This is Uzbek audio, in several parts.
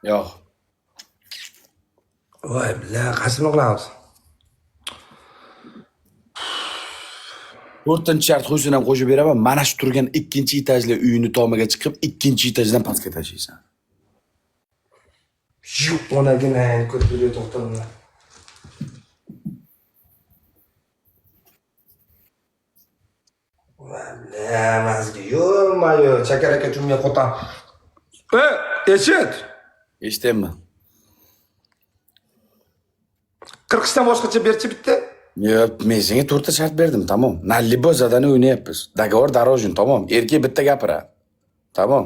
Yo'q. Voy, бля, qaysini qilamiz? To'rtinchi shart qo'ysin ham qo'shib beraman. Mana shu turgan ikkinchi etajli uyini tomiga chiqib, ikkinchi etajdan pastga tashlaysan. Yo'q, onagina ko'p video to'xtadim. Voy, бля, mazgi yo'q, chakalaka chumga qo'tan. E, eshit. Eshityapman. Qirqishdan boshqacha berchi bitta. Yo'q, men senga to'rtta shart berdim, tamom. Na libo zadani o'ynayapmiz. Договор дорожен, tamom. Erkak bitta gapiradi. Tamom.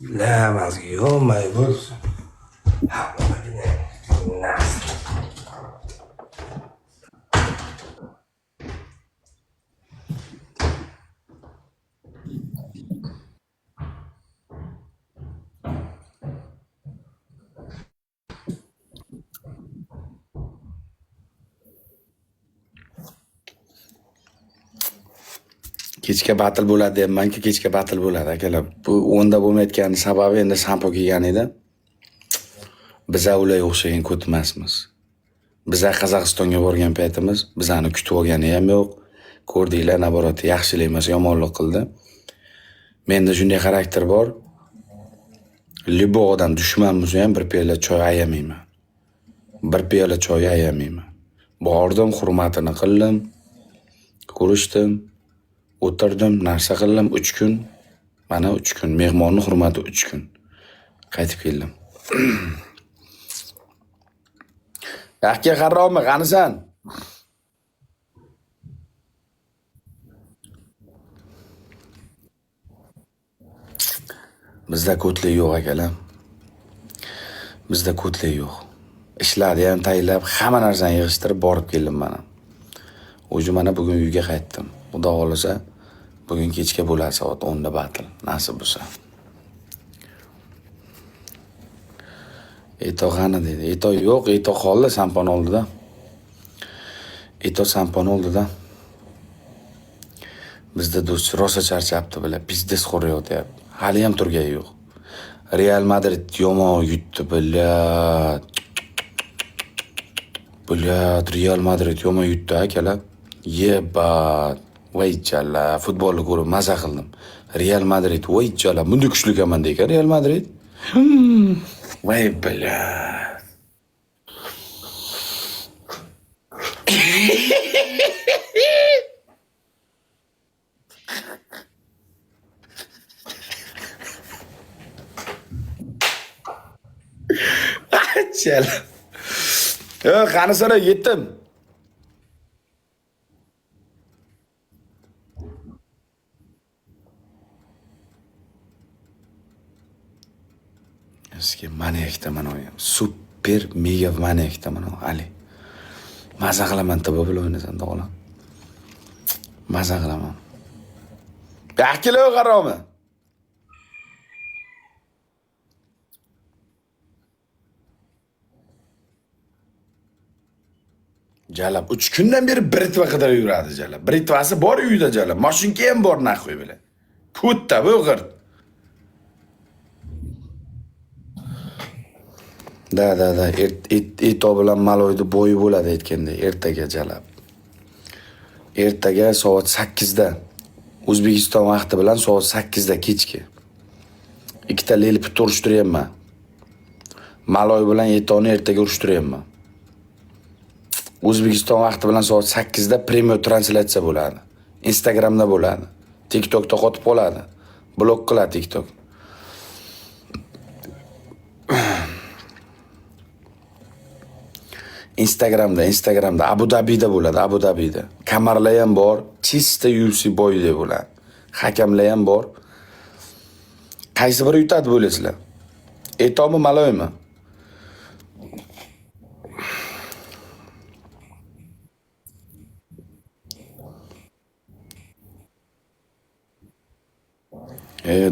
Бля, mazgi yo'q, bo'lsin. Ha, onagina. Nas. Kechga batil bo'ladi deyapmanki, kechga batil bo'ladi akalar. Bu o'nda bo'lmayotgani sababi endi sampo kelgan edi. Biza ularga o'xshagan ko't emasmiz. Biza Qozog'istonga borgan paytimiz bizani kutib olgani ham yo'q. Ko'rdinglar, naborot yaxshilik emas, yomonlik qildi. Menda shunday xarakter bor. Любой odam dushman bo'lsa ham bir piyola choy ayamayman. Bir piyola choy ayamayman. Bordim, hurmatini qildim. Ko'rishdim. O'tirdim, narsa qildim 3 kun. Mana 3 kun mehmonni hurmati 3 kun. Qaytib keldim. Yaxki harromi, qanisan? Bizda ko'tlik yo'q akalar. Bizda ko'tlik yo'q. Ishlarni ham tayinlab, hamma narsani yig'ishtirib borib keldim mana. O'zi mana bugun uyga qaytdim. Xudo xohlasa bugun kechga bo'ladi soat 10 da batl, nasib bo'lsa. Eto qani dedi. Eto yo'q, Eto qoldi sampon oldida. Eto sampon oldida. Bizda do'st rosa charchabdi bila, pizdes qo'rayapti. Hali ham turgani yo'q. Real Madrid yomon yutdi, блядь. Блядь, Real Madrid yomon yutdi akalar. Yebat. Voy jalla, futbolni ko'rib maza qildim. Real Madrid, voy jalla, bunday kuchli komanda ekan Real Madrid. Voy блядь. Jalla. Yo'q, qanisini yetdim. Sizga maniakda mana o'yim. Super mega maniakda mana Ali. Maza qilaman tibi bilan o'ynasam o'g'lim. Maza qilaman. Yaxkilar qaromi? Jalab 3 kundan beri britva qidirib yuradi jalab. Britvasi bor uyda jalab. Mashinka ham bor naxuy bilan. Ko'tta bu g'irt. Da da da Eto bilan Maloyni bo'yi bo'ladi aytganda ertaga jalab. Ertaga soat 8 da O'zbekiston vaqti bilan soat 8 da kechki. Ikkita leliputni urushtiryapman. Maloy bilan Etoni ertaga urushtiryapman. O'zbekiston vaqti bilan soat 8 da premyer translyatsiya bo'ladi. Instagramda bo'ladi. TikTokda qotib qoladi. Blok qiladi TikTok. Instagramda, Abu Dabida bo'ladi, Abu Dabida. Kamarlar ham bor, чисто UFC boyida bo'ladi. Hakamlar ham bor. Qaysi biri yutadi bo'lasizlar? Etomi, Maloymi?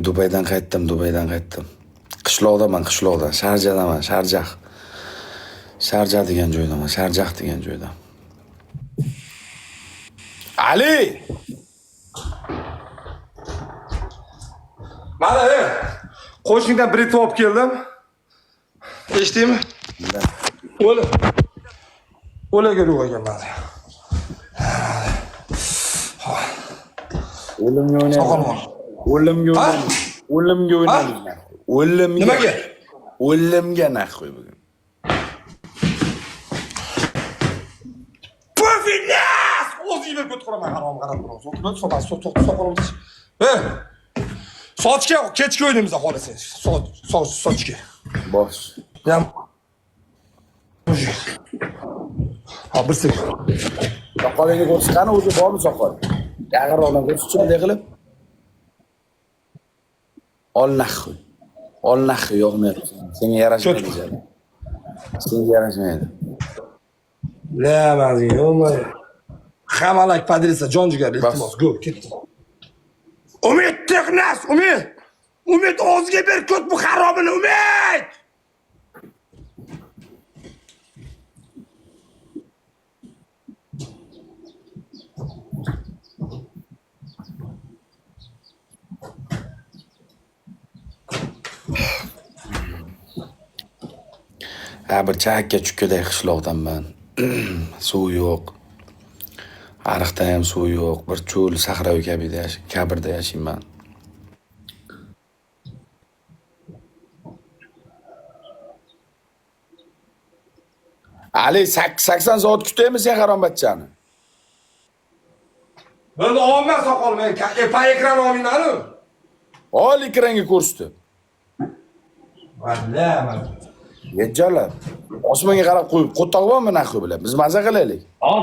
Dubaydan qaytdim, Dubaydan qaytdim. Qishloqdaman, qishloqda, Sharjadaman, Sharjah. Sharjah degan joydaman, Sharjah degan joyda. Ali! Mana, qo'shningdan britva olib keldim. Eshitdingmi? O'li. O'laga ekanman. O'limga o'ynaymiz. Soqol bor. O'limga Ha? o'ynaymiz. O'limga o'ynaymiz. O'limga. Nimaga? O'limga нахуй bugun. Pufines! O'zingga berib ko't quraman, harom qarab turaman. So'qib, so'qib, so'qib, so'qib. Ey! Sochga kechki o'ynaymiz xohlasang. Soch, soch, sochga. Bos. Yam. Мужик. Ha, bir sekund. Soqolingni ko'rsatgani o'zi bormi soqol? Yaqinroqdan ko'rsatchi bunday qilib. Ol нахуй. Ol нахуй yoqmayapti. Senga yarashmaydi. Jalab. Senga yarashmaydi. La, mazing, yo'q. Hamalak поделиться, jon jigar, iltimos, go, ketdi. Umid texnas, Umid. Umid og'ziga ber ko't bu haromini, Umid! Ha, bir chakka chukkaday qishloqdanman. Suv yo'q. Ariqda ham suv yo'q. Bir cho'l sahroy kabida kabrda yashayman. Ali 80 soat kutaymi sen harombachchani? Bo'ldi, olma soqolni, pa ekran olmayman-ku. Ol ekranga ko'rsatib. Valla, mana. Yetjalab. Osmonga qarab qo'yib, qo'toq bormi нахуй bilan? Biz maza qilaylik. Ol.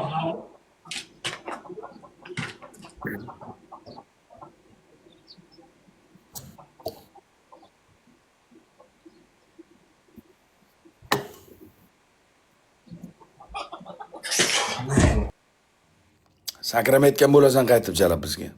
Sakramayotgan bo'lasan qaytib jalab bizga.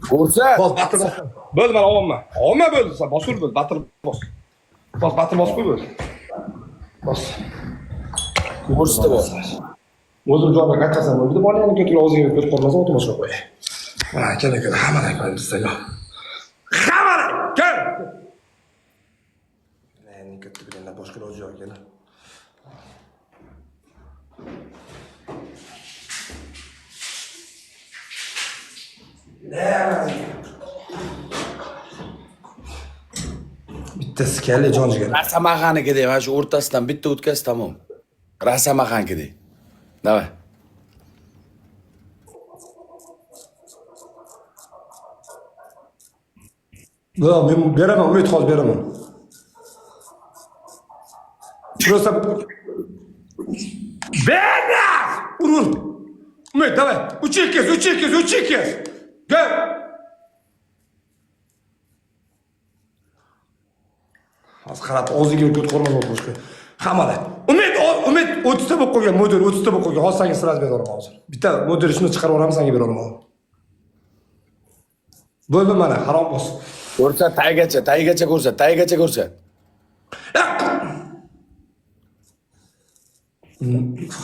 Ko'rsat. Bos, batir bos. Bo'ldi, mana olma. Olma bo'ldi, sen bosur bo'ldi, batir bos. Bos, batir bos qo'y bo'ldi. Bos. Ko'rsatib bor. O'zim joyga qaytasan bo'ldi. Bolani ko'tiga og'ziga ko'z qo'ymasa o'tmoshga qo'y. Mana kela kela hamma bizda yo. Hamma kel. Endi katta bilan boshqa iloji yo'q kelar. Bitta skali jon jigar. Rasamaxanikidek, mana shu o'rtasidan bitta o'tkaz tamom. Rasamaxanikidek. Давай. Yo'q, men beraman, Umid hozir beraman. Просто Bernas! Ur ur. Umid, давай. 3 2 3 2 3 2. Go. Hozir qarab og'ziga ko't qo'rmaz boshqa. Hammalar. Umid, Umid 30 ta bo'lib qolgan, moder 30 ta bo'lib qolgan. Hozir senga сразу beraman hozir. Bitta moder shuni chiqarib yuboraman, senga beraman. Bo'ldi mana, harom bos. Ko'rsat taygacha, taygacha ko'rsat, taygacha ko'rsat.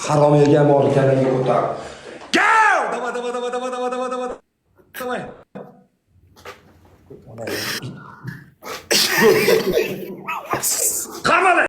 Harom yegan bor ekanini ko'tar. Go! Давай, давай, давай, давай, давай, давай, давай. Давай. Qamala.